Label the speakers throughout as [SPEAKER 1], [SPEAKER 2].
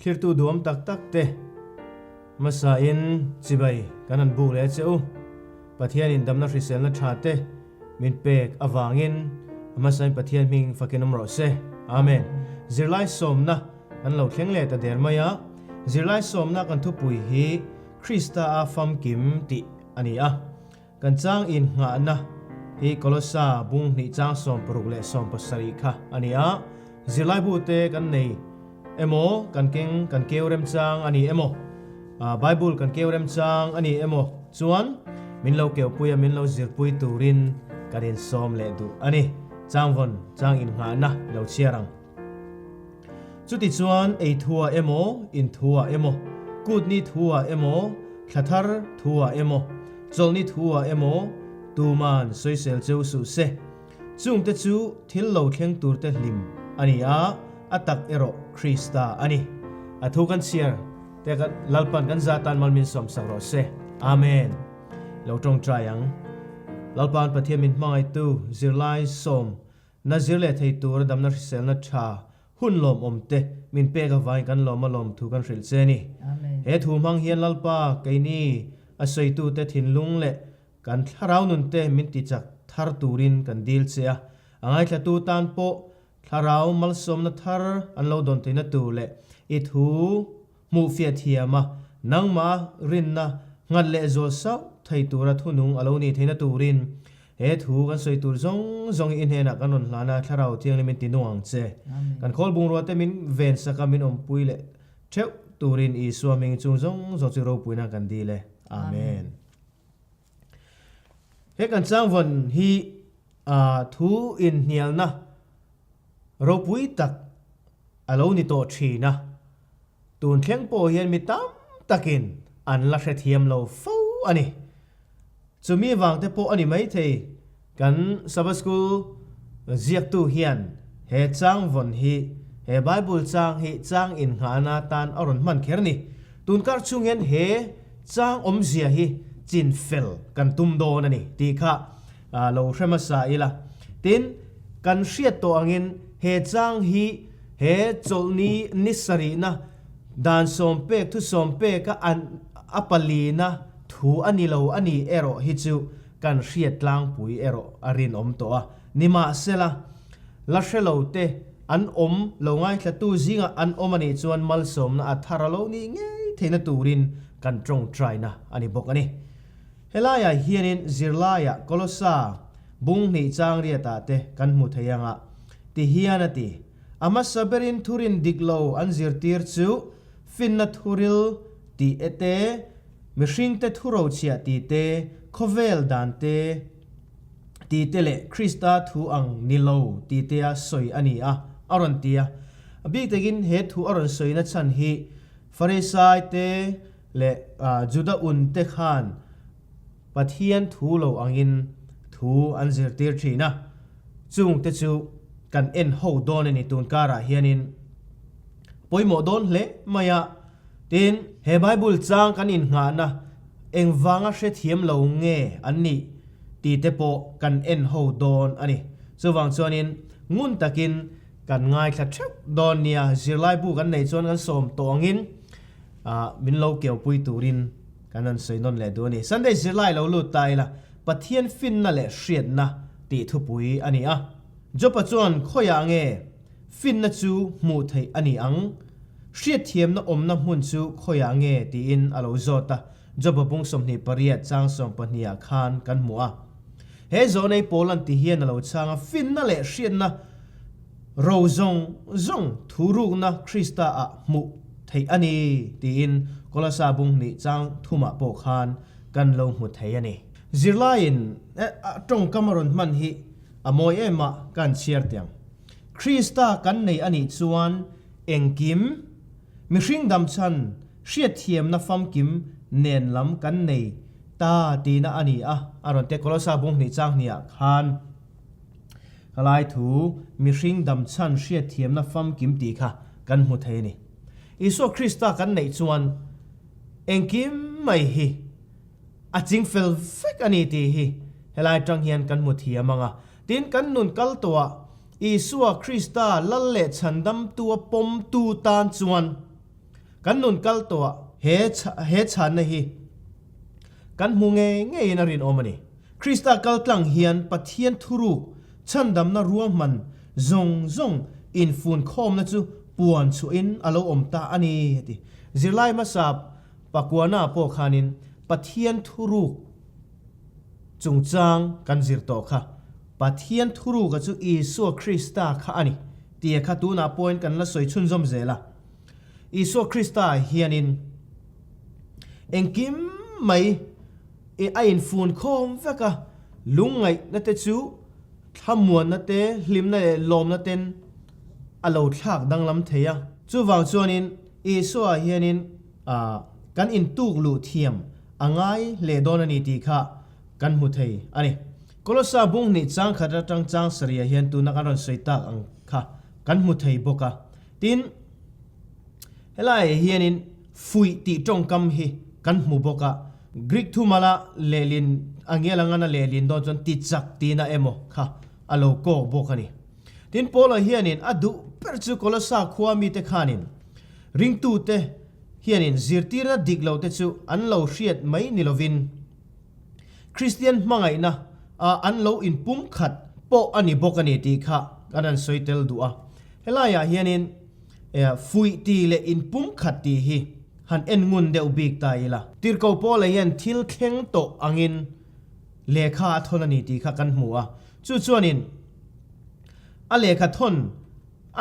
[SPEAKER 1] Thlirtu duam tak tak te hmasa in chibai kan han buk leh che u. Pathian in damna hriselna tha te min pek avangin a hmasa in Pathian hming fakin awm rawh se. Amen. Zirlai sawmna kan lo thleng leh ta der mai a. Zirlai sawmna kan thupui hi Krista a famkim tih a ni a. Kan chang inngahna hi Kolossa bung hnih chang 60 leh 70 kha a ni a. Zirlaibu te kan nei emaw, kan keng kan keu remchang a ni emaw, Bible kan keu remchang a ni emaw chuan min lo keupui a, min lo zirpui turin kan insawm leh duh a ni. Changvawn chang inngahna lo chhiar ang. Chutichuan ei thua emaw, in thua emaw, kutni thua emaw, thla thar thua emaw, chawlhni thua emaw, tuman sawisel cheu suh se. Chungte chu thil lo thleng turte hlim a ni a, a tak erawh Krista a ni. A thu kan chhiar te kan Lalpan kan za tan mal min sawmsak rawh se. Amen. Lo tawngtai ang. Lalpan Pathian min hmangaihtu zirlai sawm Na zir leh thei tura damna hriselna tha hun lawmawm te min pek avangin kan lawm a lawm thu kan hrilh che a ni. He thu hmang hian Lalpa, keini a sawitute thinlung leh kan thlarau nun te min ti chak thar turin kan dil che a. A ngaithlatu tan pawh thlarau malsawmna thar an lo dawn theihna tur leh i thu hmuh fiah thiam a, nangmah rinna nghat leh zual sauh thei tura thunung a lo nih theihna turin he thu kan sawi tur zawng zawng hi i hnenah kan rawn hlan a, Thlarau Thianghlim in ti nung ang che. Kan khawl bungrua te min ven sak a, min awmpui leh theuh turin Isua hming chung zawng zawng chu ropuina kan dil e. Amen. He kan changvawn hi thu inhnialna ropui tak a lo ni tawh thin a, tun thleng pawh hian mi tam takin an la hrethiam lo fo a ni. Chumi vang te pawh a ni maithei kan Sabbath School ziaktu hian he changvawn hi, he Bible chang hi chang inngahna atan a rawn hman kher a ni. Tun kar chhung hian he chang awmzia hi chin fel kan tum dawn a ni tih kha lo hre hmasa ila. Tin, kan hriat tawh angin he chang hi he chawlhni ni sarihna dan sawmpek thu sawmpeka an a palina thu a ni lo a ni erawh hi chu kan hriat tlangpui erawh a rinawm tawh a. Nimahsela, la hre lo te an awm lo ngaithlatu zingah an awm a nih chuan malsawmna a thar a lo nih ngei theihna turin kan tawngtaina a ni bawk a ni. Helaiah hianin zirlaiah Kolossa bung hnih chang riatah te kan hmu thei ang a, ti hian a ti. A hmasa berin thurin dik lo an zirtir chu finna thuril tih e te, mihringte thurochhiah tih te, khawvel dan te, tih te leh Krista thu ang ni lo tih tea sawi a ni a, a rawn ti a. A bik takin he thu a rawn sawina chhan hi Farisai te leh Juda un te khan Pathian thu lo angin thu an zirtir thin a, chung te chu kan en ho dawn a ni tun karah hianin pawimawh dawn hle mai a. Tin, he Bible chang kan innghahna engvanga hrethiam lo nge an nih tih te pawh kan en ho dawn a ni. Chuvang chuanin ngun takin kan ngaithla theuh dawn nia, zirlaibu kan neih chuan kan sawm tawh angin min lo keupui turin kan han sawi nawn leh duh a ni. Sunday zirlai lo lut ta ila, Pathian finna leh hriatna tih thupui a ni a. Jopa chuan khawiah nge Finna chu hmuh theih a ni ang. Hriatthiamna awmna hmun chu khawiah nge tiin a lo zawt a, Joba bung 28 chang 12 ah khan kan hmu a. He zawnei pawl an ti hian a lo chhang a, finna leh hriatna ro zawng zawng thurukna Krista ah hmuh theih a ni tiin Kolasa bung hnih chang thumah pawh khan kan lo hmu thei a ni. Zirlaiin tawngkam a rawn hman hi a mawi em a, kan chhiar tiang. Krista kan nei a nih chuan engkim, mihring damchhan, hriatthiamna famkim nen lam kan nei ta tihna a ni a, a rawn ti a. Kolossa bung hnih chang hniah khan ka lai thu mihring damchhan hriatthiamna famkim tih kha kan hmu thei a ni. Isua Krista kan neih chuan engkim mai hi a chingfel vek a ni tih hi helai tang hian kan hmu thiam ang a. Tin, kan nun kal tawhah Isua Krista Lal leh Chhandamtua pawmtu tan chuan. Kan nun kal tawhah he he chhanna hi kan hmu ngei ngeiin a rinawm a ni. Krista kal tlang hian Pathian thuruk chhandamna ruahman zawng zawng infunkhawmna chu puan chhuahin a lo awm ta a ni, a ti. Zirlai hmasa pakuana pawh khanin Pathian thuruk chungchang kan zir tawh kha. Pathian thuruka chu Isua Krista kha a ni tih kha tunah pawhin kan la sawi chhunzawm zel a. Isua Krista hianin engkim mai a infun khawm vek a, lungngaihna te chu thlamuanna te, hlimna leh lawmna ten a lo thlak danglam thei a. Chuvang chuanin Isua hianin kan intuk luh thiam a ngai hle dawn a ni tih kha kan hmu thei a ni. Kolossa bung hnih chang khat atang chang sarih hian tuna kan rawn sawi tak ang kha kan hmu thei bawk a. Tin, helaiah hianin fuih tih tawngkam hi kan hmu bawk a. Greek thumala lehlin a ngial anga na lehlin dawn chuan ti chak tihna emaw kha a lo kawk bawk a ni. Tin, Paula hianin a duh ber chu Kolossa khua mite khanin ringtute hianin zirtirna dik lote chu an lo hriat mai ni lovin, Kristian hmangaihna ah an lo inpumkhat pawh a ni bawk a ni tih kha kan han sawi tel duh a. Helaiah hianin fuih tih leh inpumkhat tih hi han en ngun deuh bik ta ila. Tirhkoh Paula hian thil thleng tawh angin lehkha a thawn a ni tih kha kan hmu a. Chu chuanin a lehkha thawn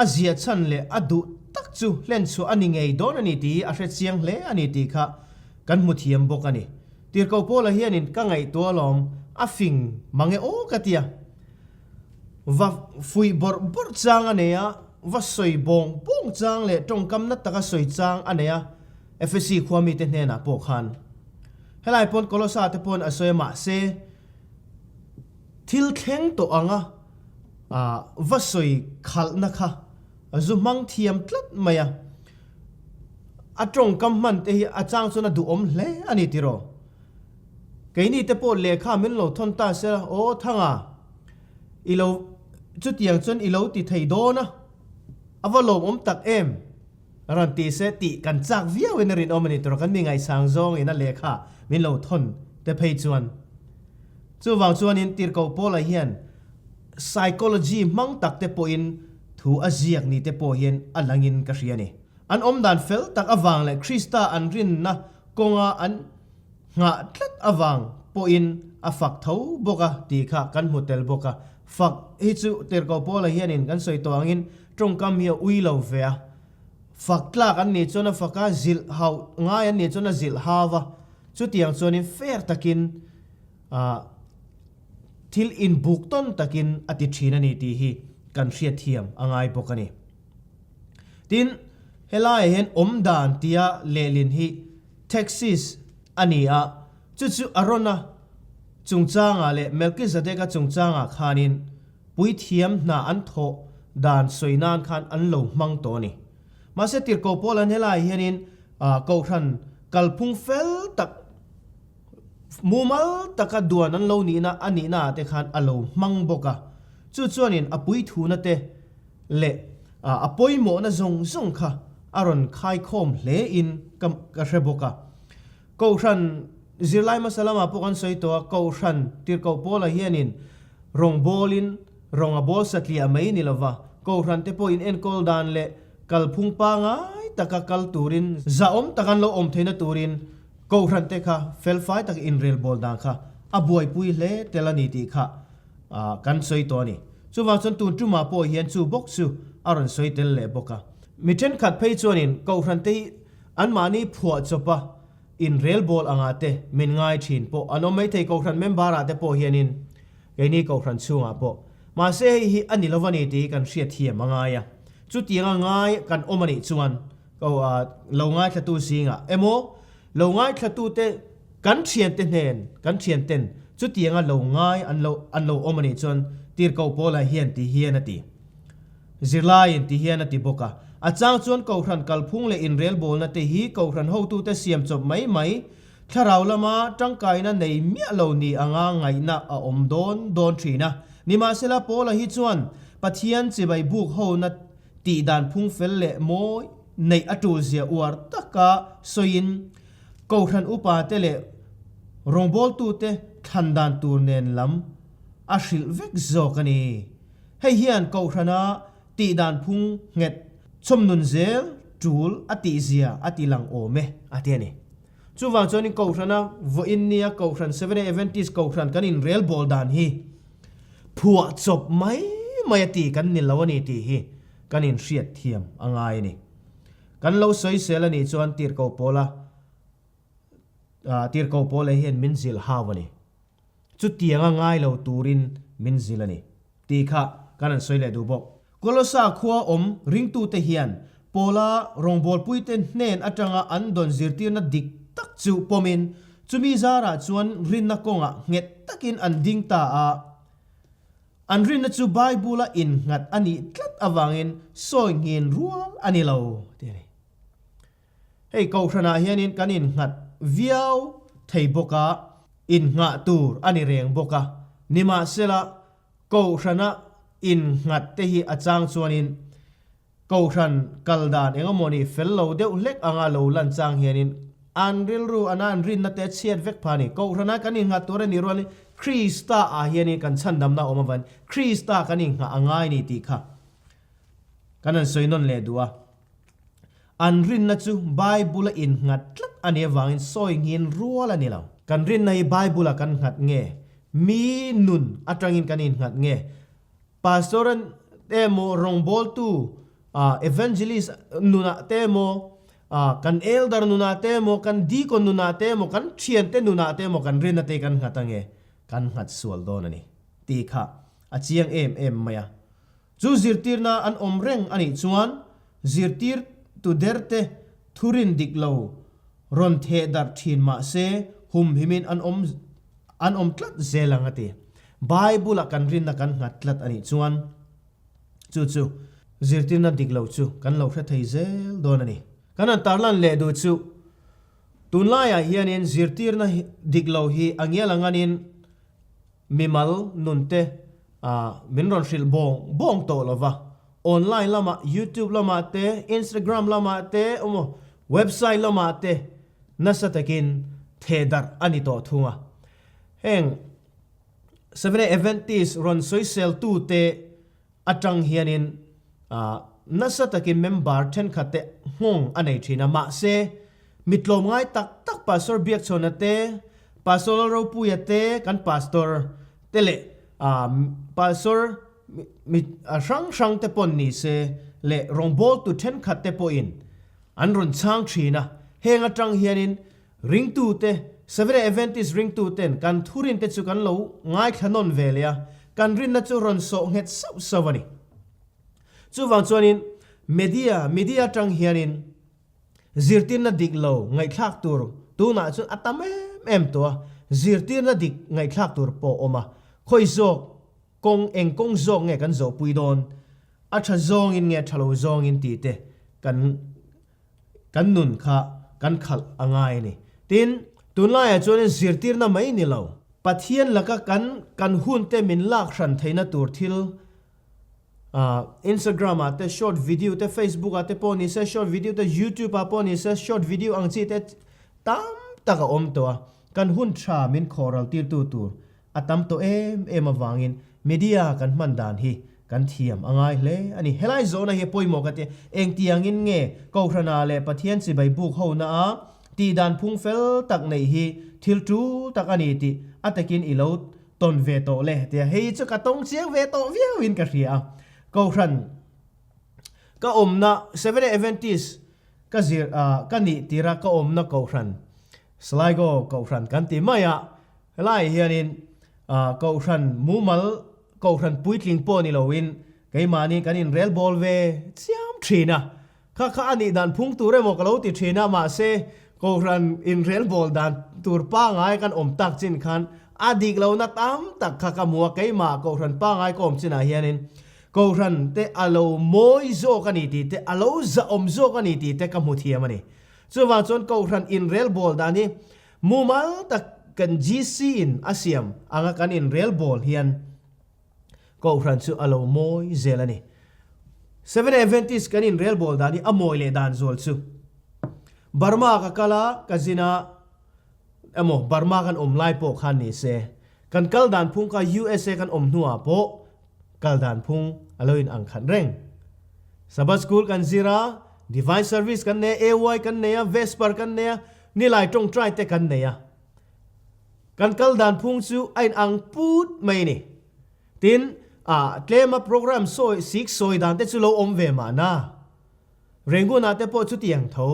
[SPEAKER 1] a ziah chhan leh a duh tak chu hlenchhuah a ni ngei dawn a ni tih hi a hre chiang hle a ni tih kha kan hmu thiam bawk a ni. Tirhkoh Paula hianin ka ngaihtuah alawm, a fing mang e aw ka ti a. Va fuih bawrh bawrh chang a nei a, va sawi bawng bawng chang leh tawngkam na taka sawi chang a nei a, Efesi khua mite hnenah pawh khan. Helai pawn Kolosa te pawn a sawi a mahse thil thleng tawh anga va sawi khalhna kha zu hmang thiam tlat mai a. A tawngkam hman te hi a chang chuan a duhawm hle a ni tiraw? Keini te pawh lehkha min lo thawn ta se la, aw Thanga, i lo chutiang chuan i lo ti thei dawn a, a va lawmawm tak em? Rawn ti se tih kan chak viau in a rinawm a ni tiraw? Kan mi ngaihsang zawngin a lehkha min lo thawn te phei chuan. Chuvang chuanin Tirhkoh Paula hian Psychology hmang tak te pawhin thu a ziak ni te pawh hian a langin ka hria a ni. An awm dan fel tak avang leh Krista an rinna kawnga an nghah tlat avang pawhin a fak tho bawk a tih kha kan hmu tel bawk a. Fak hi chu Tirhkoh Paula hianin kan sawi tawh angin tawngkam hi a ui lo ve a. Fak tlak an nih chuan a fak a, zilh hauh ngai an nih chuan a zilh hau va. Chutiang chuanin fair takin ah thil inbuk tawn takin a ti thin a ni tih hi kan hriatthiam a ngai bawk a ni. Tin, helaiah hian awmdan tia lehlin hi Taxis a ni a, chu chu Arona chungchangah leh Melkizadeka chungchangah khanin puithiam hna an thawh dan sawi nan khan an lo hmang tawh a ni. Mahse Tirhkoh Paula'n helaiah hianin Kohhran kalphung fel tak Mumal taka duan an lo nihna a nihna ah te khan a lo hmang bawk a, chu chuanin a puithuna te leh a pawimawhna zawng zawng kha a rawn khaikhawm hle in ka ka hre bawk a. Kohhran zirlai hmasa lamah pawh kan sawi tawh a, Kohhran Tirhkoh Paula hianin rawngbawlin rawng a bawl satliah mai ni lova, Kohhran te pawh inenkawl dan leh kalphung pangai taka kal turin zahawm taka an lo awm theihna turin Kohhran te kha felfai tak inrelbawl dan kha a buaipui hle tel a ni tih kha kan sawi tawh a ni. Chuvang chuan tun tumah pawh hian chu bawk chu a rawn sawi tel leh bawk a. Mi thenkhat phei chuanin Kohhran te hi anmahni phuah chawpa inrelbawl angah te min ngai thin pawh an awm maithei Kohhran member ah te pawh hianin keini Kohhran chhungah pawh. Mahse hei hi a ni lo a ni tih hi kan hriatthiam a ngai a. Chutianga ngai kan awm a nih chuan Ko a lo ngaithlatu zingah emaw, lo ngaithlatute kan thiante hnen, kan thianten chutianga lo ngai an lo an lo awm a nih chuan Tirhkoh Paula hian ti hian a ti. Zirlaiin ti hian a ti bawk a. A chang chuan Kohhran kalphung leh inrelbawlna te hi Kohhran hotute siam chawp mai mai, thlarau lama tangkaina nei miah lo ni anga ngaihna a awm dawn dawn thin a. Nimahsela Paula hi chuan Pathian chibai buk hona Tih dan phung fel leh mawi. neih a tul zia uar taka sawiin Kohhran upate leh rawngbawltute thlan dan tur nen lam a hrilh vek zawk a ni. Hei hian Kohhrana tihdan phung nghet chhawmnun zel tul a tihzia a ti lang awm e, a ti a ni. Chuvang chuanin Kohhrana vawiin nia Kohhran Seventh-day Adventist Kohhran kan inrelbawl dan hi phuah chawp mai mai a ti kan ni lo a ni tih hi kan inhriat thiam a ngai a ni. Kan lo sawisel a nih chuan tirhkoh pawla tirhkoh pawla hian min zilh hau a ni. Chutianga ngai lo turin min zilh a ni tih kha kan han sawi leh duh bawk. Kolosa khua awm ringtute hian Paula rawngbawlpuite hnen atanga an dawn zirtirna dik tak chu pawmin chumi zarah chuan rinna kawngah nghet takin an ding ta a. An rinna chu Bible-a innghat a nih tlat avangin sawi nghin rual a ni lo tih a ni. Hei Kohhranah hianin kan innghat viau thei bawk a, innghah tur a ni reng bawk a. Nimahsela, Kohhrana innghat te hi a chang chuanin Kohhran kal dan eng emaw ni fel lo deuh hlek anga lo lan chang hianin an rilru ana an rinna te a chhiat vek pha a ni. Kohhrana kan innghat tur a nih rualin Krista ah hianin kan chhandamna a awm avangin Krista kan inghah a ngai ni tih kha kan han sawi nawn leh duh a. An rinna chu Bible a innghat tlat a nih avangin sawi nghin rual a ni lo. Kan rinna hi Bible ah kan nghat nge? Mi nun atangin kan innghat nge? Pastor te emaw rawngbawltu evangelist nunah te emaw kan elder nunah te emaw kan deacon nunah te emaw kan thiante nunah te emaw kan rinna te kan nghat ange kan nghat sual dawn a ni tih kha a chiang em em mai a. Chu zirtirna an awm reng a nih chuan zirtirtu derte thurin dik lo rawn theh darh thin mah se humhimin an awm an awm tlat zel ang a ti. Bible-ah kan rinna kan nghat tlat a nih chuan chu chu zirtirna dik lo chu kan lo hre thei zel dawn a ni. Kan han tarlan leh duh chu tunlaiah hianin zirtirna dik lo hi a ngial anganin mimal nunte min rawn hrilh bawng bawng tawh lo va. Online lamah, YouTube lamah te, Instagram lamah te, emaw website lamah te nasa takin theh darh a ni tawh thung a. Heng Seventh-day Adventist rawn sawisel tute atang hianin nasa takin member thenkhat te nghawng a nei thin a, mahse mi tlawmngai tak tak Pastor Biakchhawna te, Pastor Lalropuia te, kan Pastor te leh Pastor mi hrang hrang te pawn ni se leh rawngbawltu thenkhat te pawhin an rawn chhang thin a, heng atang hianin Ringtute, Seventh-day Adventist ringtuten kan thurinte chu kan lo ngaithla nawn ve leh a, kan rinna chu rawn sawh nghet sauh sauh a ni. Chuvang chuanin media, media atang hianin zirtirna dik lo ngaihthlak tur tunah chuan a tam em em tawh a, zirtirna dik ngaihthlak tur pawh a awm a, khawi zawk kawng eng kawng zawk nge kan zawhpui dawn, a tha zawngin nge tha lo zawngin tih te kan Kan nun kha kan khalh a ngai a ni. Tin, tunlaiah chuanin zirtirna mai ni lo, Pathian laka kan kan hunte min lak hran theihna tur thil Instagram ah te short video te Facebook ah te pawh ni se short video te YouTube ah pawh ni se short video ang chi te tam tak a awm tawh a, kan hun tha min khawhral tirtu tur A tam tawh em em avangin media kan hman dan hi kan thiam a ngai hle a ni. Helai zawhna hi a pawimawh ka ti. Engtiangin nge Kohhrana leh Pathian chibai buk hona a tihdan phung fel tak neih hi thil tul tak a ni tih a takin i lo tawn ve tawh le tia hei chu ka tawng chiang ve tawh viauin ka hria a. Kohhran ka awmna Seventh-day Adventist ka zir ka nih tira ka awmna Kohhran Sligo Kohhran kan ti mai a, helaiah hianin Kohhran mumal, Kohhran puitling pawh ni loin keimahni kan inrel bawl ve chiam thin a. Kha kha a nih dan phung tur emaw ka lo ti thin a, mahse Kohhran inrel bawl dan tur pangai kan awm tak chin khan a dik lohna tam tak kha ka hmu a, keimah Kohhran pangai ka awm chinah hianin Kohhran te a lo mawi zawk a ni tih te, a lo zahawm zawk a ni tih te ka hmu thiam a ni. Chuvang chuan Kohhran inrelbawl dan hi mumal tak kan GC in a siam anga kan inrelbawl hian Kohhran chu a lo mawi zel a ni. Seventh Adventist kan inrelbawl dan hi a mawi leh dan zual chu Burma ka kal a, ka zin a, emaw Burma kan awm lai pawh khan ni se, kan kal dan phung kha USA kan awm hnuah pawh kal dan phung a lo in ang khat reng. Sabbath School kan zir a, Divine Service kan nei a, AY kan nei a, Vesper kan nei a, Nilai tawngtai te kan nei a. Kan kal dan phung chu a in ang put mai a ni. Tin, ah, tlema program sawi, sik sawi dan te chu lo awm ve mahna. Rangoon ah te pawh chutiang tho.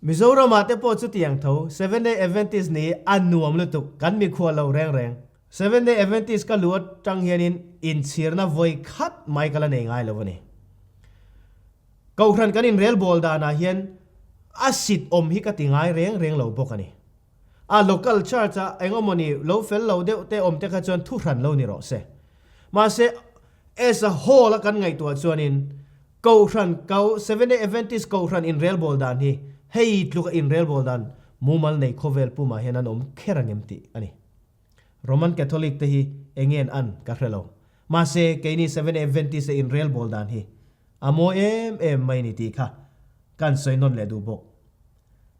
[SPEAKER 1] Mizoram ah te pawh chutiang tho. Seventh Day Adventist ni a nuam lutuk, kan mikhual lo reng reng. Seventh Day Adventist ka luh atang hianin inchhirna vawi khat mai ka la nei ngai lo a ni. Kohhran kan inrelbawl danah hian a sit awm hi ka ti ngai reng reng lo bawk a ni. A local church ah engemawni lo fel lo deuh te awm te kha chuan thuhran lo ni rawh se. Mahse as a whole a kan ngaihtuah chuanin Kohhran ko Seventh Day Adventist Kohhran inrelbawl dan hi hei tluka inrelbawl dan mumal nei khawvel pumah hian an awm kher angem tih a ni. Roman Catholic te hi enge an an ka hre lo. Mahse keini Seventh Day Adventist te inrelbawl dan hi A mawi em em mai ni tih kha kan sawi nawn leh duh bawk.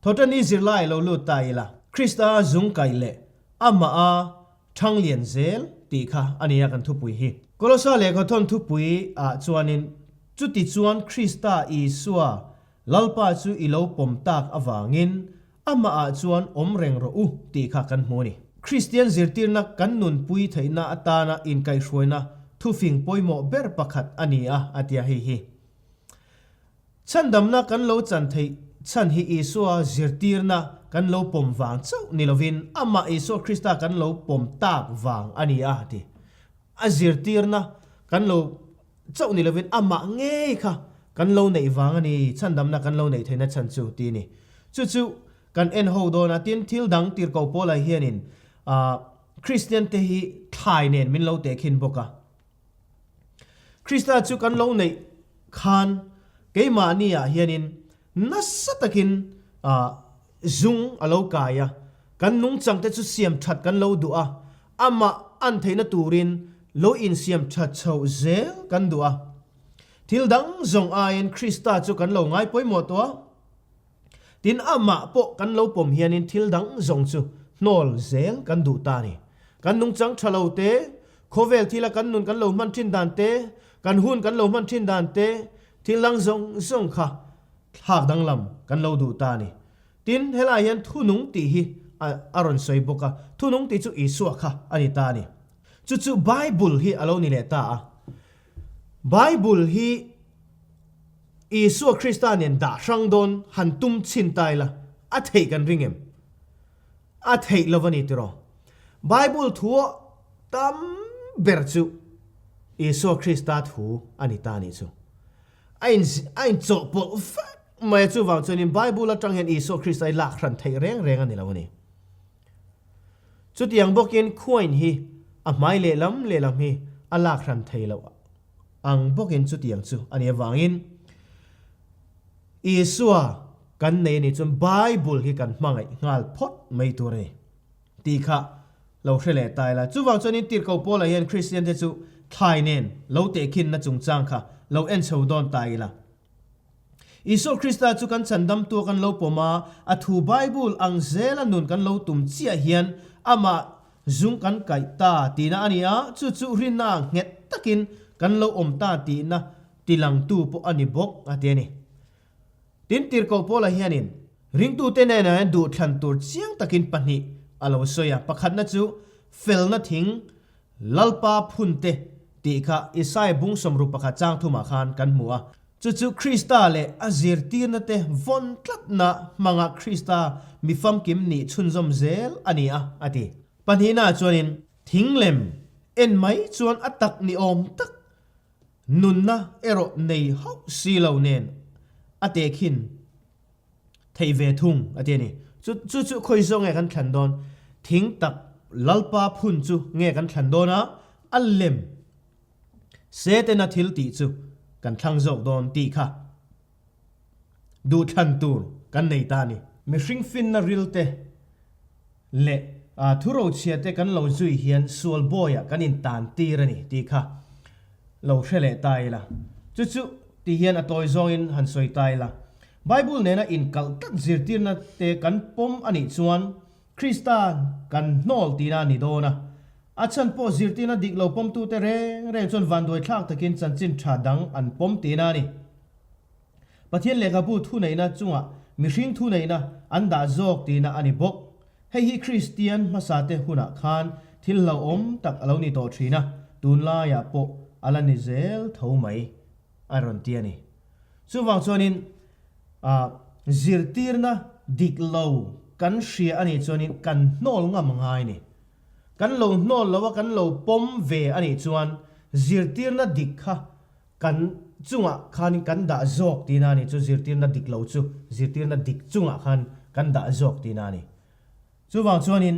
[SPEAKER 1] Thawṭani zirlai lo lut ta ila. Krista zung kaih leh amah a ṭhang lian zel tih kha a nia kan thupui hi. Kolosa lehkhathawn thupui ah chuanin chuti chuan Krista Isua Lalpa chu i lo pawm tak avangin amah ah chuan awm reng rawh u tih kha kan hmu a ni. Kristian zirtirna kan nunpui theihna atana inkaihhruaina thufing pawimawh ber pakhat a ni a, a ti a hei hi. Chhandamna kan lo chan theih chhan hi Isua zirtirna kan lo pawm vang chauh ni lovin amah Isua Krista kan lo pawm tak vang a ni a, a ti. A zirtirna kan lo chauh ni lovin amah ngei kha kan lo neih vang a ni, chhandamna kan lo neih theihna chhan chu ti a ni. Chu chu kan en ho dawn a, tin thil dang tirhkoh Paula hianin ah Kristian te hi thlai nen min lo tehkhin bawk a. Krista chu kan lo neih khan keimahni ah hianin nasa takin ah zung a lo kai a, kan nungchang te chu siam that kan lo duh a, amah an theihna turin lo insiam that chhoh zel kan duh a. Thil dang zawng aiin Krista chu kan lo ngai pawimawh tawh a. Tin, amah pawh kan lo pawm hianin thil dang zawng chu hnawl zel kan duh ta a ni. Kan nungchang tha lo te, khawvel thila kan nun kan lo hman thin dan te, kan hun kan lo hman thin dan te, thil dang zawng zawng kha thlak danglam kan lo duh ta a ni. Tin, helaiah hian thunung tih hi a rawn sawi bawk a, thunung tih chu Isua kha a ni ta a ni. Chu chu Bible hi a lo ni leh ta a. Bible hi Isua Krista nen dah hrang dawn han tum chhin ta ila, a theih kan ring em? A theih lo a ni tiraw? Bible thu tam ber chu Isua Krista thu a ni ta anih chu. A in a inchawhpawlh vek mai a, chuvang chuanin Bible atang hian Isua Krista hi lak hran theih reng reng a ni lo a ni. Chutiang bawkin khuain hi a hmai lehlam lehlam hi a lak hran thei loh ang bawkin chutiang chu a nih avangin Isua kan nei a nih chuan Bible hi kan hmangaih nghal phawt mai tur a ni tih kha lo hre leh ta ila. Chuvang chuanin Tirhkoh Paula hian Kristiante chu thlai nen lo tehkhinna chungchang kha lo en chho dawn ta ila. Isua Krista chu kan chhandamtu a kan lo pawm a, a thu Bible ang zela nun kan lo tum chiah hian amah zung kan kaih ta tihna a ni a, chu chu rinna nghet takin kan lo awm ta tihna tilangtu pawh a ni bawk a ti a ni. Tin, Tirhkoh Paula hianin ringtute hnenah hian duhthlan tur chiang takin pahnih a lo sawi a, pakhatna chu felna thing Lalpa phunte tih kha Isaiah bung 61 chang thumah khan kan hmu a. Chu chu Krista leh a zirtirna te vawn tlatna hmanga Krista mi famkim nih chhunzawm zel a ni a, a ti. Pahnihnaah chuanin thing lem en mai chuan a tak ni awm tak nunna erawh nei hauh si lo nen a tehkhin theih ve thung a ti a ni. Chu chu chu khawi zawk nge kan thlan dawn? Thing tak Lalpa phun chu nge kan thlan dawn a, a lem Setana thil tih chu kan thlang zawk dawn tih kha duhthlan tur kan nei ta a ni. Mihring finna ril te leh thurochhia te kan lo zui hian sual bawiah kan intan tir a ni tih kha. lo hre leh ta ila. Chu chu ti hian a tawi zawngin han sawi ta ila. Bible nena inkalh tlat zirtirna te kan pawm a nih chuan Krista kan hnawl tihna a ni dawn a. A chhan pawh zirtirna dik lo pawmtute reng reng chuan vanduaithlak takin chanchin tha dang an pawm tihna a ni. Pathian lehkhabu thuneihna chungah mihring thuneihna an dah zawk tihna a ni bawk. Hei hi Kristian hmasate hunah khan thil hlauhawm tak a lo ni tawh thin a, tunlaiah pawh a la ni zel tho mai a rawn ti a ni. Chuvang chuanin zirtirna dik lo kan hria a nih chuanin kan hnawl ngam ngai a ni. Kan lo hnawl lo a, kan lo pawm ve a nih chuan zirtirna dik kha Kan chungah khanin kan dah zawk tihna a ni chu zirtirna dik lo chu zirtirna dik chungah khan kan dah zawk tihna a ni. Chuvang chuanin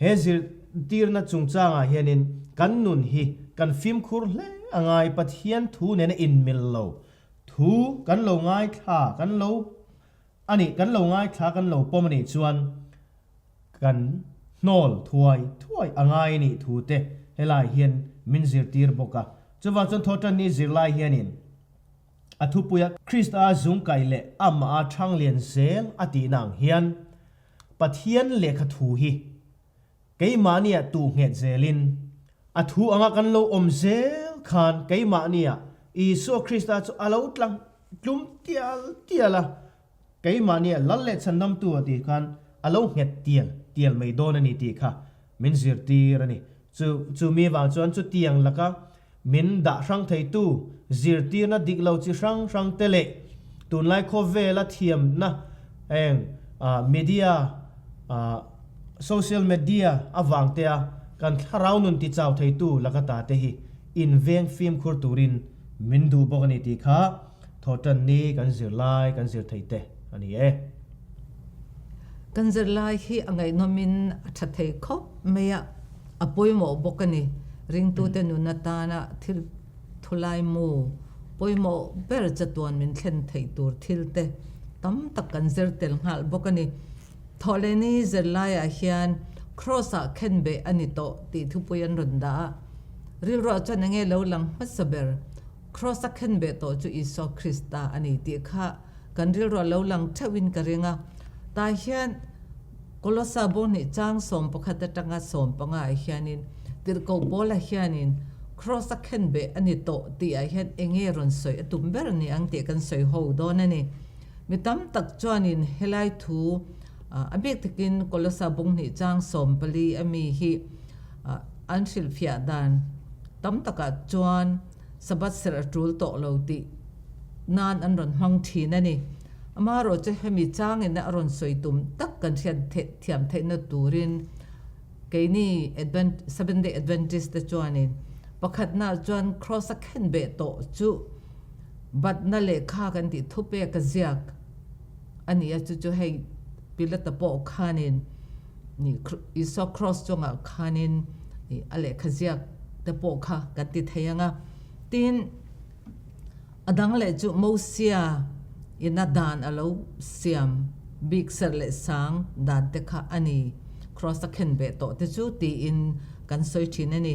[SPEAKER 1] he zirtirna chungchangah hianin kan nun hi kan fimkhur hle a ngai Pathian thu nena inmil lo thu kan lo ngaithla kan lo a nih kan lo ngaithla kan lo pawm a nih chuan Kan hnawl thuai thuai a ngai nih thu te helai hian min zirtir bawk a. Chuvang chuan Thawhtanni zirlai hianin a thupuia Krista zungkaih leh amah a thang lian zel a tihna ang hian Pathian lehkha thu hi keimahnia tuh nghet zelin a thu anga kan lo awm zel khan keimahnia Isua Krista chu a lo tlang tlum tial tial a. Keimahnia lal leh chhandamtu a tih khan a lo nghet tial tial mai dawn a ni tih kha min zirtir a ni. Chu chu mi vang chuan chutiang laka min dah hrang theitu zirtirna dik lo chi hrang hrang te leh tunlai khawvela thiamna eng media social media avang te a kan thlarau nun tichau theitu laka ta te hi inveng fimkhur turin min duh bawk a ni tih kha Thawhtanni kan zirlai kan zir thei te a ni e.
[SPEAKER 2] Kan zirlai hi a ngaihnawmin a tha thei khawp mai a, a pawimawh bawk a ni. Ringtute nun atana thil thulai mu pawimawh ber chatuan min thlen theih tur thil te tam tak kan zir tel nghal bawk a ni. Thawhlehni zirlaiah hian Kraws-ah khenbeh a ni tawh tih thupui an rawn dah a, rilruah chuan enge lo lang hmasa ber? Kraws a khenbeh tawh chu Isua Krista a ni tih kha kan rilruah lo lang theuhin ka ring a. Tah hian Kolosa bawhnih chang 11 atanga 15 ah hianin Tirhkoh Paula hianin Kraws a khenbeh a ni tawh tih ah hian enge rawn sawi a tum ber ni ang tih kan sawi ho dawn a ni. Mi tam tak chuanin helai thu a bik takin Kolosa bawhnih chang 14 a mi hi an hrilhfiah dan tam takah chuan Sabbath serh a tul tawh lo tih nan an rawn hmang thin a ni. Amaherawh chu hemi changin a rawn sawi tum tak kan hriat thiam theihna turin keini Advent Seventh Day Adventist te chuanin pakhatna chuan Kraws a khenbeh tawh chu batna lehkha kan tih thupek a ziak a ni a, chu chu hei Pilata pawh khanin Isua Kraws chungah khanin a lehkha ziak te pawh kha kan ti thei ang a. Tin, a dang leh chu Mosia ina dan a lo siam bik serh leh sang dan te kha a ni, Kraws a khen beh tawh te chu tiin kan sawi thin a ni.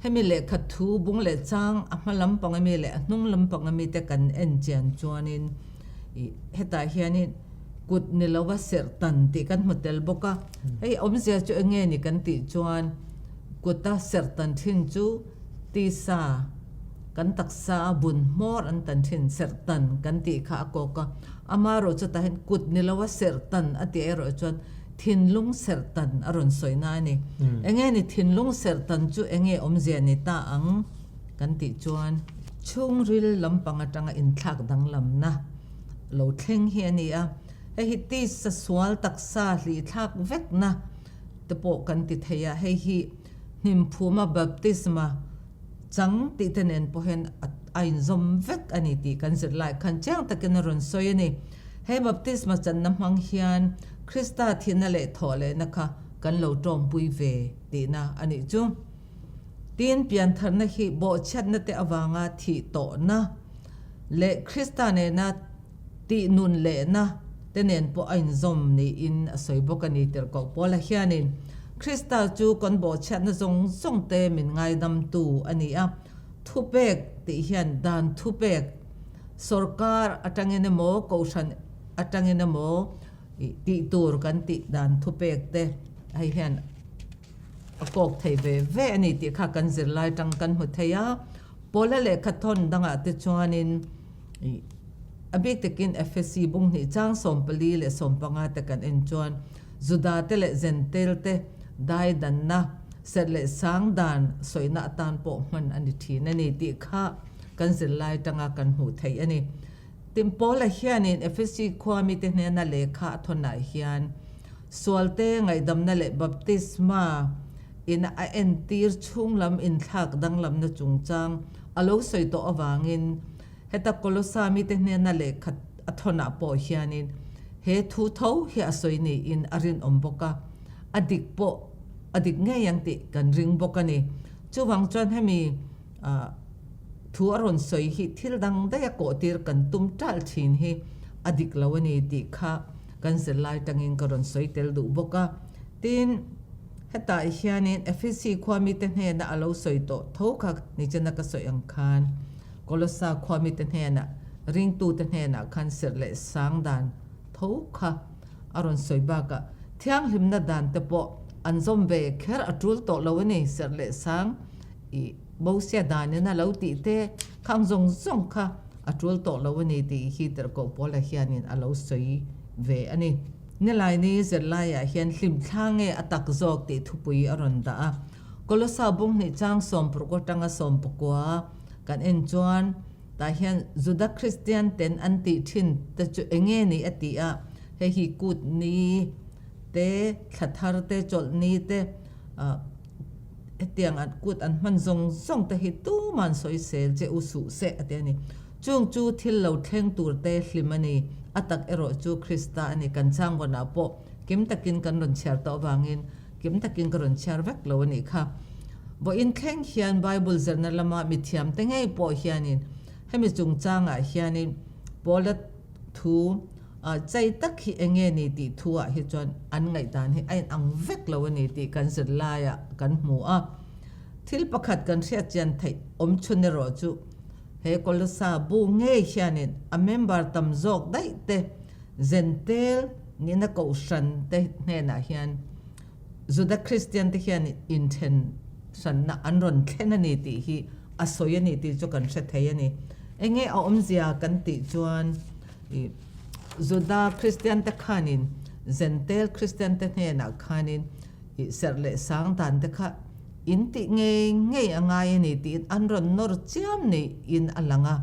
[SPEAKER 2] Hemi lehkha thu bung leh chang a hma lampang ami leh a hnung lampang ami te kan en chian chuanin hetah hianin kut ni lova serh tan tih kan hmu tel bawk a. Hei awmzia chu eng nge ni kan tih chuan kuta serh tan thin chu tisa kan taksa a bun hmawr an tan thin serh tan kan tih kha a kawk a. Amaherawh chutah hian kut ni lova serh tan a tih erawh chuan thinlung serh tan a rawn sawi na a ni. Eng nge ni thinlung serh tan chu eng nge awmzia ni ta ang kan tih chuan chhungril lampang atanga inthlak danglamna lo thleng hi a ni a, hei hi tisa sual taksa hlihthlak vekna te pawh kan ti thei a, hei hi hnimphuma baptisma chang tih te nen pawh hian a inzawm vek a ni tih kan zir lai khan chiang takin a rawn sawi a ni. He baptisma channa hmang hian Krista thihna leh thawhlehna kha kan lo tawmpui ve tihna a nih chu. Tin, piantharna hi bawhchhiatna te avanga thih tawhna leh Krista nena tih nun lehna te nen pawh a inzawm niin a sawi bawk a ni. Tirhkoh Paula hianin Krista chu kan bawhchhiatna zawng zawng te min ngaidamtu a ni a. Thupek tih hian dan thupek sorkar atangin emaw kohhran atangin emaw ih tih tur kan tih dan thupek te hei hian a kawk thei ve ve a ni tih kha kan zirlai tang kan hmu thei a. Pawla lehkha thawn dangah te chuanin ih a bik takin Efesi bunghnih chang 14 leh 15 te kan en chuan Juda te leh Zentel te daidanna Serh leh sang dan sawina atan pawh hman a ni thin a ni tih kha kan zirlai tanga kan hmuh theih a ni. Tin, Paula hianin Efesi khua mite hnena lehkha a thawnah hian sualte ngaihdamna leh baptisma in a entir chhunglam inthlak danglamna chungchang a lo sawi tawh avangin heta Kolosa mite hnena lehkha a thawnah pawh hianin he thu tho hi a sawi niin a rinawm bawk a. A dik pawh a dik ngei ang tih kan ring bawk a ni. Chuvang chuan hemi thu a rawn sawi hi thil dang daih a kawhtir kan tum ṭalh ṭhin hi a dik lo a ni tih kha kan zirlai tangin ka rawn sawi tel duh bawk a. Tin, hetah hianin Efesi khua mite hnena a lo sawi tawh tho kha nichina ka sawi ang khan Kolosa khua mite hnenah ringtute hnenah khan serh leh sang dan tho kha a rawn sawi bakah thianghlimna dan te pawh an zawm ve kher a tul tawh lo a ni, serh leh sang i Mosia danin a lo tih te khang zawng zawng kha a tul tawh lo a ni tih hi Tirhkoh Paula hianin a lo sawi ve a ni. Nilaini zirlaiah hian hlimthla nge a tak zawk tih thupui a rawn dah a, Kolosa bunghnih chang 16 atanga 19 kan en chuan, Tah hian Juda Kristian ten an tih thin te chu enge ni a ti a, hei hi kut ni te, thla thar te, chawlh ni te, hetiang an kut an hman zawng zawng te hi tuman sawisel che u suh se a ti a ni. Chung chu thil lo thleng tur te hlim a ni, a tak erawh chu Krista a ni. Kan changvawnah pawh kim takin kan rawn chhiar tawh avangin kim takin ka rawn chhiar vek lo a nih kha. Vawiin thleng hian Bible zirna lama mithiamte ngei pawh hianin hemi chungchangah hianin Paula thu chai tak hi eng nge ni tih thuah hi chuan an ngaihdan hi a inang vek lo a ni tih kan zirlaiah kan hmu a. Thil pakhat kan hriat chian theih awm chhun erawh chu he Kolosa bu ngei hianin a member tam zawk daih te Zentel nihna kohhran te hnenah hian Juda Kristian te hian inthen hranna an rawn thlen a ni tih hi a sawi a ni tih chu kan hre thei a ni. Enge a awmzia kan tih chuan ih Juda Kristian te khanin Zentel Kristian te hnenah khanin ih serh leh sang dan te kha in tih ngei ngei a ngai a ni tiin an rawn nawr chiam niin a lang a.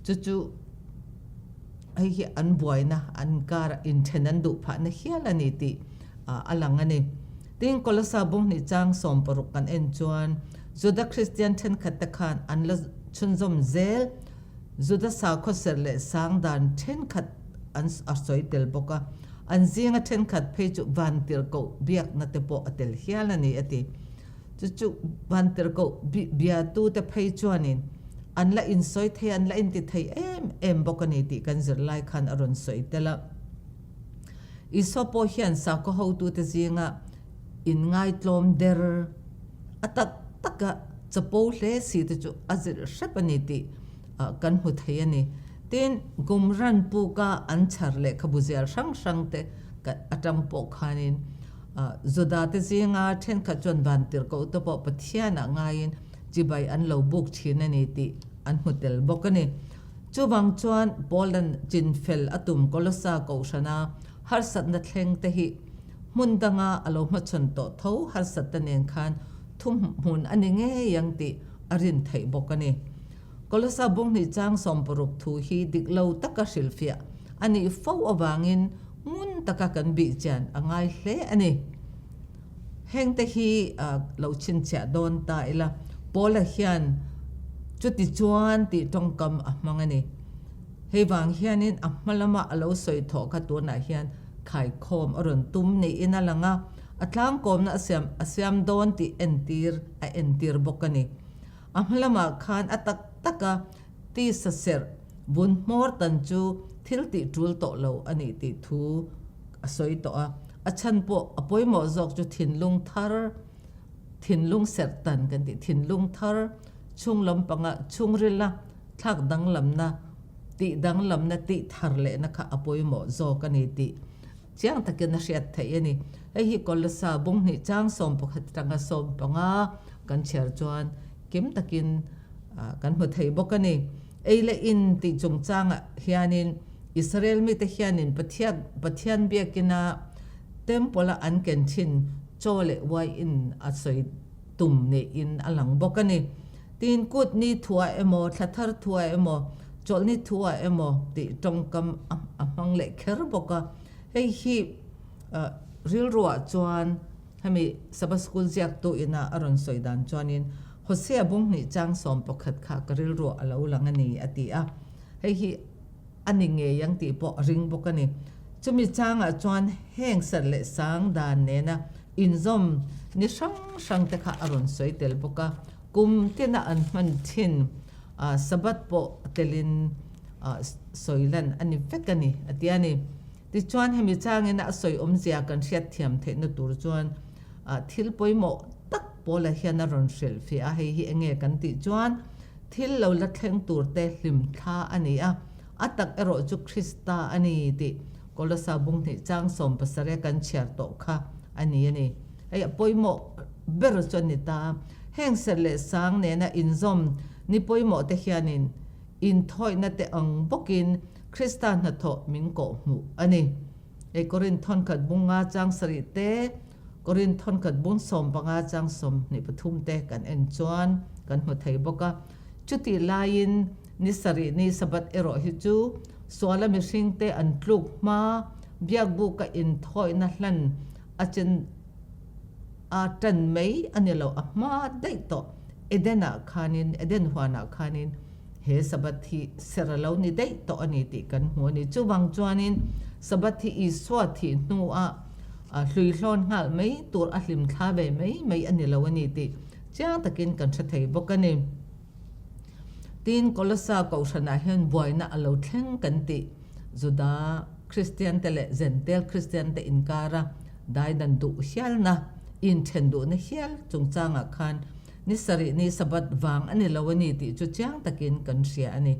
[SPEAKER 2] Chu chu hei hi an buaina an karah inthen an duh phahna hial a ni tih a lang a ni. Tin, Kolosa bunghnih chang 16 kan en chuan Juda Kristian thenkhat te khan an la chhunzawm zel Juda sakhaw serh leh sang dan thenkhat an a sawi tel bawk a, an zinga thenkhat phei chu vantirhkoh biakna te pawh a tel hial a ni a ti. Chu chu vantirhkoh biatute phei chuanin an la insawi thei a, an la inti thei em em bawk a ni tih kan zirlai khan a rawn sawi tel a. Isua pawh hian sakhaw hotute zinga inngaitlawm der a tak taka chapo hle si te chu a zirh hrep a ni tih kan hmu thei a ni. Tin, Qumran puka an chhar lehkhabu zial hrang hrang te atang pawh khanin Juda te zinga thenkhat chuan vantirhkoh te pawh Pathianah ngaiin chibai an lo buk thin a ni tih an hmu tel bawk a ni. Chuvang chuan Paula'n chinfel a tum Kolossa kohhrana harsatna thleng te hi hmun danga a lo hmachhawn tawh tho harsatna nen khan thuhmun a ni ngei ang tih a rin theih bawk a ni. Kolossa bunghnih chang 60 thu hi dik lo taka hrilhfiah a nih fo avangin ngun taka kan bih chian a ngai hle a ni. Hengte hi lo chhinchhiah dawn ta ila, Paula hian chuti chuan tih tawngkam a hmang a ni. Hei vang hianin a hma lama a lo sawi thawh kha tunah hian khaikhawm a rawn tum niin a lang a, a tlangkawmna a siam a siam dawn tih entir a entir bawk a ni. A hma lamah khan a tak taka tisa serh vun hmawr tan chu thil tih tul tawh lo a nih tih thu a sawi tawh a, a chhan pawh a pawimawh zawk chu thinlung thar, thinlung serh tan kan tih, thinlung thar Chhung lampanga chhungrila thlak danglamna, tih danglamna, tih thar lehna kha a pawimawh zawk a ni tih chiang takin a hriat theih a ni. Hei hi Kolosa bunghnih chang 11 atanga 15 kan chhiar chuan kim takin kan hmu thei bawk a ni. Ei leh in tih chungchangah hianin Israel mite hianin Pathian biakina Temple-a an ken thin chaw leh uaiin a sawi tum niin a lang bawk a ni. Tin, kut ni thuah emaw, thla thar thuah emaw, chawlhni thuah emaw tih tawngkam a hmang leh kher bawk a. Hei hi rilruah chuan hemi Sabbath School ziaktu ina a rawn sawi dan chuanin Hosea bunghnih chang 11 kha ka rilruah a lo lang a ni a ti a. Hei hi a ni ngei ang tih pawh a ring bawk a ni. Chumi changah chuan heng serh leh sang dan nena inzawm ni hrang hrang te kha a rawn sawi tel bawk a. Kum tina an hman thin Sabbath pawh telin sawi lan a ni vek a ni a ti a ni. Tichuan hemi changin a sawi awmzia kan hriatthiam theihna tur chuan thil pawimawh tak Paula hian a rawn hrilhfiah a, hei hi enge kan tih chuan Thil lo la thleng turte hlimthla a ni a, a tak erawh chu Krista a ni tih Kolosa bunghnih chang 70 kan chhiar tawh kha a ni a ni. Hei a pawimawh ber chu a ni ta a, heng serh leh sang nena inzawm ni pawimawh te hianin inthawihna te ang bawkin Krista hnathawh min kawhhmuh a ni. Hei Korinth thawnkhat bung nga chang sarih te, Korinth thawnkhat bung 15 chang 23 te kan en chuan kan hmu thei bawk a. Chutih laiin ni sarih ni Sabbath erawh hi chu suala mihringte an tluk hma biakbuka inthawihna hlan a chen a tan mai a ni lo, a hma daih tawh Eden-ah khanin, Eden huanah khanin He Sabbath hi ser a lo ni daih tawh a ni tih kan hmu a ni. Chuvang chuanin Sabbath hi Isua thih hnuah hluihlawn nghal mai tur a hlimthla ve mai mai a ni lo a ni tih chiang takin kan hre thei bawk a ni. Tin, Kolosa kohhranah hian buaina a lo thleng kan tih Juda Kristiante leh Jentail Kristiante inkara daidan duh hialna, inthen duhna hial chungchangah khan Ni sarih ni Sabbath vang a ni lo a ni tih chu chiang takin kan hria a ni.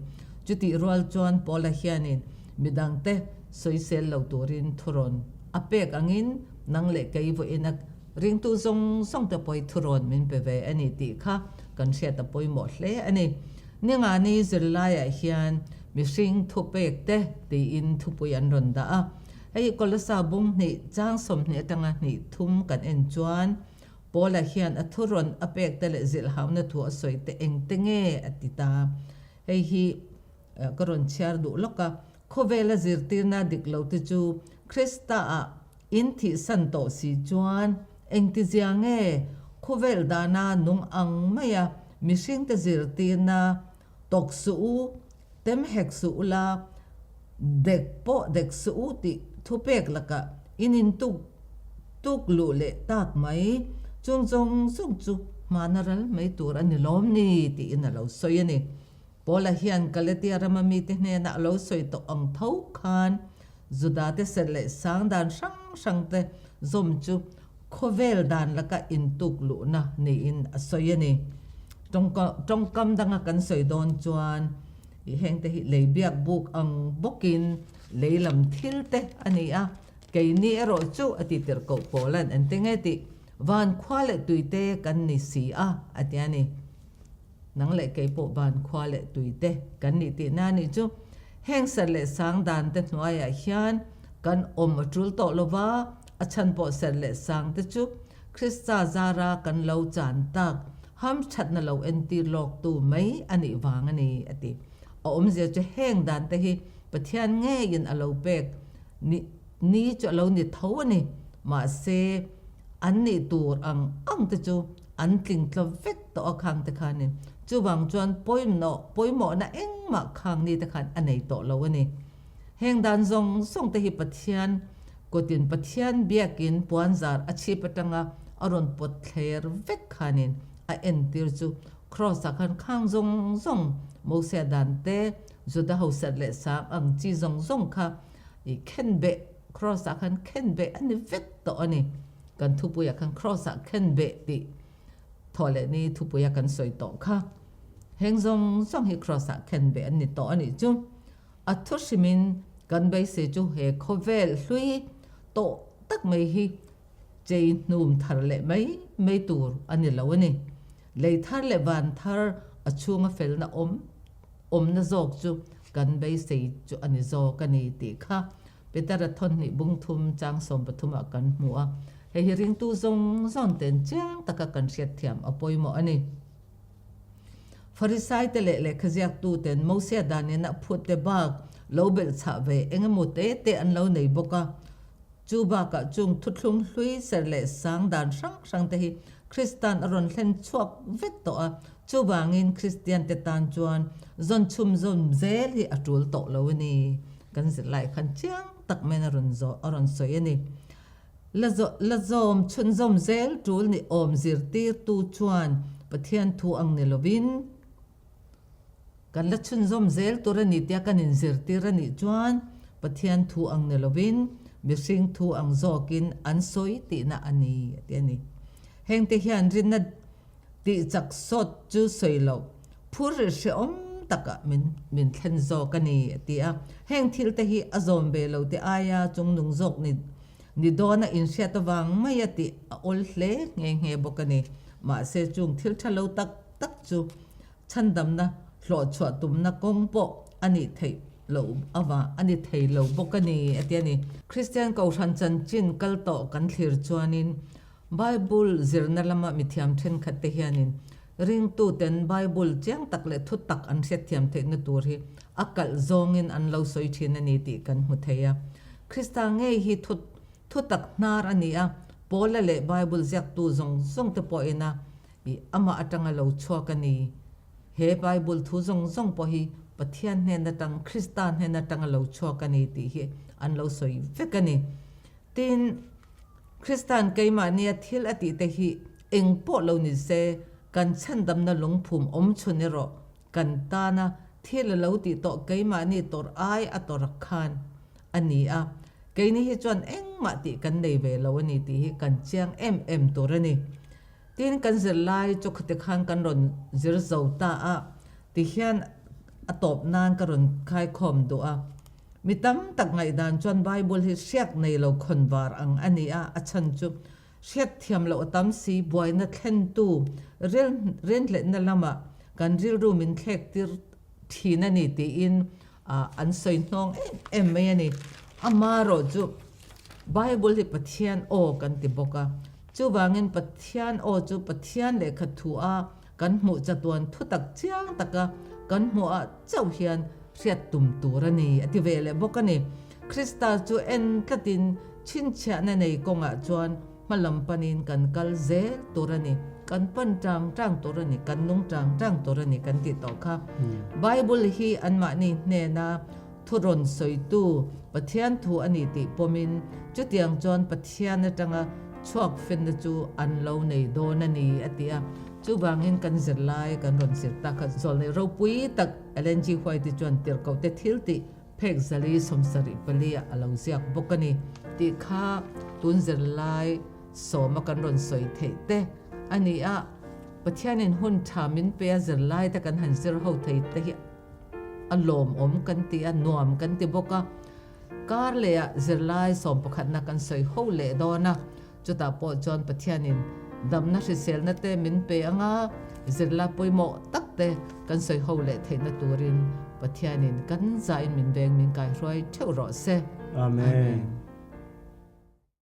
[SPEAKER 2] Chutih rual chuan Paula hianin midangte sawisel lo turin thurawn a pek angin nang leh kei vawiina ringtu zawng zawng te pawh hi thurawn min pe ve a ni tih kha kan hriat a pawimawh hle a ni. Ningani zirlaiah hian mihring thupek te tiin thupui an rawn dah a. Hei hi Kolosa bung hnih chang 20 atanga hnih thum kan en chuan Paula hian a thurawn a pek te leh zilhhauna thu a sawi te eng te nge a ti ta. Hei hi ka rawn chhiar duh lawk a, khawvela zirtirna dik lo te chu Krista ah in thihsan tawh si chuan engtizia nge khawvel dana nung ang maia mihringte zirtirna tawk suh u, tem hek suh ula, dek pawh dek suh u tih thupek lakah in in tuk tuk luh leh tak mai. Chung zawng zawng chu hmana ral mai tur a ni lawm ni tiin a lo sawi a ni. Paula hian Galatia rama mite hnenah a lo sawi tawh ang tho khan Judate serh leh sang dan hrang hrangte zawm chu khawvel dan laka intuk luhna niin a sawi a ni. Tawngkam danga kan sawi dawn chuan i hengte hi lei biak buk ang bawkin lei lam thil te a ni a, keini erawh chu a ti tirh koh pawlan an ti nge tih van khua leh tui te kan ni si a, a ti a ni. Nang leh kei pawh van khua leh tui te kan nih tihna a nih chu. Heng serh leh sang dan te hnuaiah hian kan awm a tul tawh lo va, a chhan pawh serh leh sang te chu Krista zara kan lo chan tak hamthatna lo entir lawktu mai a nih vang a ni, a ti. A awmzia chu heng dan te hi Pathian ngeiin a lo pek ni ni chu a lo ni tho a ni. Mahse, an nih tur ang ang te chu an tling tla vek tawh a khang te khanin chuvang chuan pawimawh pawimawhna engmah khang ni te khan a nei tawh lo a ni. Heng dan zawng zawng te hi Pathian kutin Pathian biakin puanzar a chhip atanga a rawn pawt thler vek khanin a entir chu Kraws ah khan khang zawng zawng Mosia dan te Juda ho serh leh sang ang chi zawng zawng kha i khenbeh Kraws ah khan khenbeh a ni vek tawh a ni. Kan thupuiah khan Kraws ah khenbeh tih thawh leh ni thupuia kan sawi tawh kha. Heng zawng zawng hi Kraws-ah khen beh an ni tawh a nih chu. A thu hrimin kan beisei chu he khawvel hlui tawh tak mai hi chei hnum thar leh mai mai tur a ni lo a ni. Lei thar leh van thar a chhunga felna awm awmna zawk chu kan beisei chu a ni zawk a ni tih kha Petera thawnhnih bung thum chang 13 ah kan hmu a. Hei hi ringtu zawng zawng ten chiang taka kan hriatthiam a pawimawh a ni. Farisaite leh lehkhaziaktuten Mosia danin a phute bak lo belhchhah ve eng emaw te te an lo nei bawk a. Chu bakah chung thuthlung hlui ser leh sang dan hrang hrang te hi Krista'n a rawn hlen chhuak vek tawh a, chuvangin Kristiante tan chuan zawn chhum zawm zel hi a tul tawh lo a ni. Kan zirlai khan chiang tak maiin a rawn zawh a rawn sawi a ni. La la zawm chhunzawm zel tul ni awm zirtirtu chuan Pathian thu ang ni lovin kan la chhunzawm zel tur a ni tia kan inzirtir a nih chuan Pathian thu ang ni lovin mihring thu ang zawkin an sawi tihna a ni a ti a ni. Hengte hian rinna tih chak sawt chu sawi loh phur rih hrehawm takah min min thlen zawk a ni a ti a. Heng thil te hi a zawm ve lo te aia chungnung zawk ni ni dawna inhriat avang mai a tih a awl hle nghe nghe bawk a ni. Mahse chung thil tha lo tak tak chu chhandamna hlawhchhuah tumna kawng pawh a nih theih loh avang a ni thei lo bawk a ni a ti a ni. Kristian Kohhran chanchin kal tawh kan thlir chuanin Bible zirna lama mithiam thenkhat te hianin ringtuten Bible chiang tak leh thu tak an hriatthiam theihna tur hi a kalh zawngin an lo sawi thin a ni tih kan hmu thei a. Krista ngei hi thu thu tak hnar a ni a, Paula leh Bible ziaktu zawng zawng te pawhin a i amah atanga lo chhuak a ni. He Bible thu zawng zawng pawh hi Pathian hnen atang, Krista hnen atanga lo chhuak a ni tih hi an lo sawi vek a ni. Tin, Krista'n keimahnia thil a tihte hi eng pawh lo ni se, kan chhandamna lungphum awm chhun erawh kan tana thil a lo tih tawh keimahni tawrh ai a tawrh khan a ni a. Keini hi chuan engmah tih kan nei ve lo a ni tih hi kan chiang em em tur a ni. Tin, kan zirlai chu khati khan kan rawn zir zo ta a, tihian a tawp nan ka rawn khaikhawm duh a. Mi tam tak ngaihdan chuan Bible hi hriak nei lo khawnvar ang a ni a, a chhan chu hriat thiam loh a tam si, buaina thlentu rinhletna lamah kan rilru min thlek tir thin a ni tiin an sawi hnawng em em mai a ni. Amaherawh chu Bible hi Pathian aw kan ti bawk a, chuvangin Pathian aw chu Pathian lehkha thu a Kan hmuh chatuan thutak chiang taka kan hmuhah chauh hian hriat tum tur a ni, a ti ve leh bawk a ni. Krista chu en tlatin chhinchhiahna nei kawngah chuan hma lam panin kan kal zel tur a ni, kan pan tang tang tur a ni, kan nung tang tang tur a ni kan tih tawh kha. Bible hi anmahni hnena Thu rawn sawitu Pathian thu a ni tih pawmin chutiang chuan Pathian atanga chhuak fenna chu an lo nei dawn a ni a ti a. Chuvangin kan zirlai kan rawn zir tak a, zawlnei ropui tak Ellen G. White-i chuan tirhkohte thil tih phek zali 74 ah a lo ziak bawk a ni tih kha tun zirlai sawma kan rawn sawi theih te a ni a. Pathianin hun tha min pe a zirlai te kan han zir ho thei te hi A lawmawm kan ti a, nuam kan ti bawk a. Kar lehah zirlai sawmpakhatna kan sawi ho leh dawn a, chutah pawh chuan Pathianin damna hriselna te min pe ang a, zirlai pawimawh tak te kan sawi ho leh theihna turin Pathianin kan zain min veng min kaihruai theuh rawh se.
[SPEAKER 1] Amen.